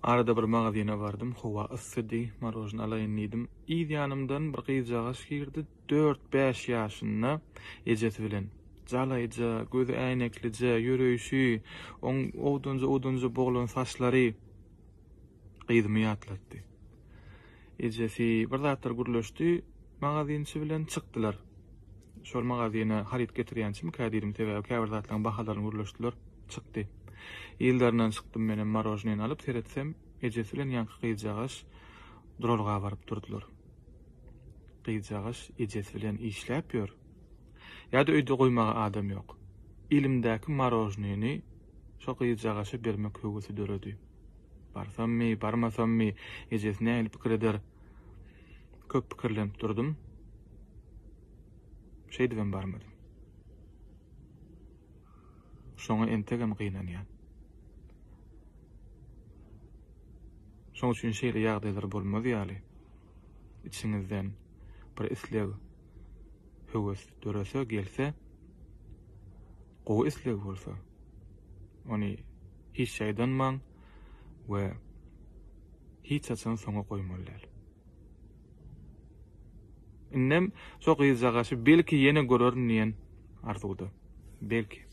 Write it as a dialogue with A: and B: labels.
A: Arada bir magazyna bardym, howa yssydy, marožny alaýyn diýdim. Yz ýanymdan bir gyzjagaş girdi, dört-bäş ýaşynda ejesi bilen. Jalaýja, gözi äýneklije, ýöreýşi, oň owdanja-owdanja boglan saçlary gyzymy ýatlatdy. Ejesi bir zatlar gürleşdi magazinçi bilen, çykdylar. Şol magazyna haryt getirýänçimikä diýdim, sebäbi käbir zatlaryň bahalaryny gürleşdiler. Çykdy. Yzlaryndan çykdym menem marožnyny alyp seretsem ejesi bilen ýaňky gyzjagaş duralga baryp durdular. Gyzjagaş ejesi bilen işläp ýör. Ýa-da öýde goýmaga adam ýok. Elimdäki marožnyny şo gyzjagaşa bermek höwesi döredi. Barsammy, barmasammy, ejesi nähili pikir eder? Köp pikirlenip durdum. Şeýdibem barmadym. Şoňa entegem gynanýan. Şoň üçin şeýle ýagdaýlar bolmaz ýaly, içiňizden bir isleg, höwes dörese, gelse, gowy isleg bolsa, ony hiç ýaýdanmaň we hiç haçan soňa goýmaly däl. Indem şo gyzjagaşy belki ýene görerin diýen arzuwda. Belki.